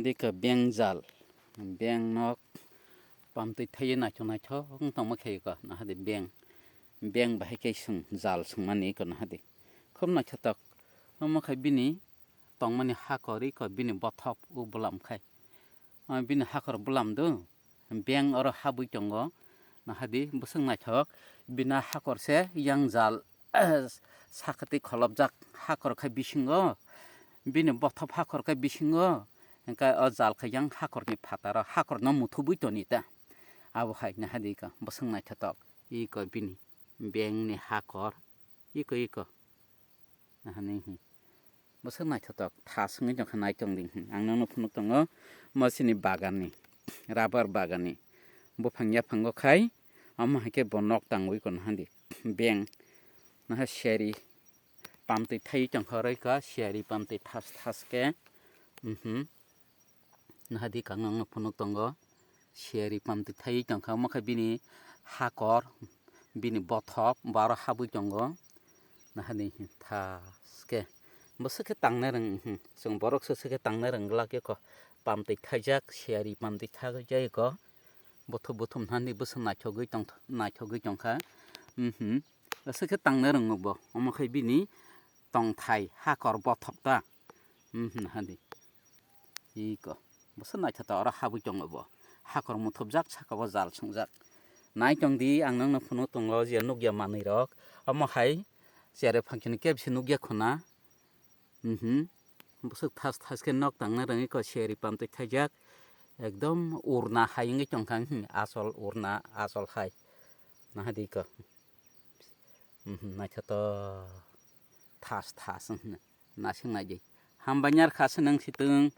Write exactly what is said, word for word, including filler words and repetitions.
Dika beng jal, beng nok pamtwi thaiwi naithok naithok wng tongma khe iko nahadi beng, beng bahai khe swng jal swngmani iko nahadi khub naithotok. Omo khe bini tongmani hakor iko bini bothop o bwlam khai, o bini hakor bwlam do. Beng oro habwi tongo. Nahadi bwswk naithok, bini hakor se yang jal sakatwi kholopjak hakor khai bisingo, bini bothop hakor khai bisingo, hwnkhe o jal khai yang hakorni phataro hakorno muthubwi toni ta. Abo hai nahadi iko bwswk naithotok, iko bini bengni hakor, iko iko. Nahani, hmm. Bwswk naithotok, thas wngwi tongkha, naitong di, hmm. Ang nono phunuk tongo, mo chini baganni, rubber baganni buphang yaphango khai, omo hai khe bo nok tangwi kono handi. Beng, naha seri pamtwi thaiwi tongkha, oro iko seri pamtwi thas thas khe, mhm. Nahadi kang nangno phunuk tongo. Seri pamtwi thaiwi tongkha, omo khe bini hakor, bini bothop, bo aro habwi tongo. Nahadi thaske. Bwswk khe tangnai rwng, hmm, chwng borok se, se khe tangnai rwng glak eko. Pamtwi thaijak, seri pamtwi thaijak eko. Bothop bothop nahadi bwswk naithogwi tong, naithogwi tongkha. Mhm. Aswk khe tangnai rwngo bo. Omo khe bini tongthai hakor bothop ta. Mhm, hadi. Iko. Bwswk naithotok oro habwi tongo bo. Hakor muthupjak saka o jal swngjak. Naitong di ang nangno phunuk tongo je nukya manwi rok. Omo hai chere phangchini kebse nukya khuna. Mhm. Bwswk thas thas khe nok tangna rwngwi ko seri pamtwi thaijak. Ekdom urna hai wngwi tongkha, hmm, asol urna, asol hai. Nahadi ko. Mhm, naithotok. Thas thas, mhm. Nasing naidi. Hambai nyar kha se nang sitwng.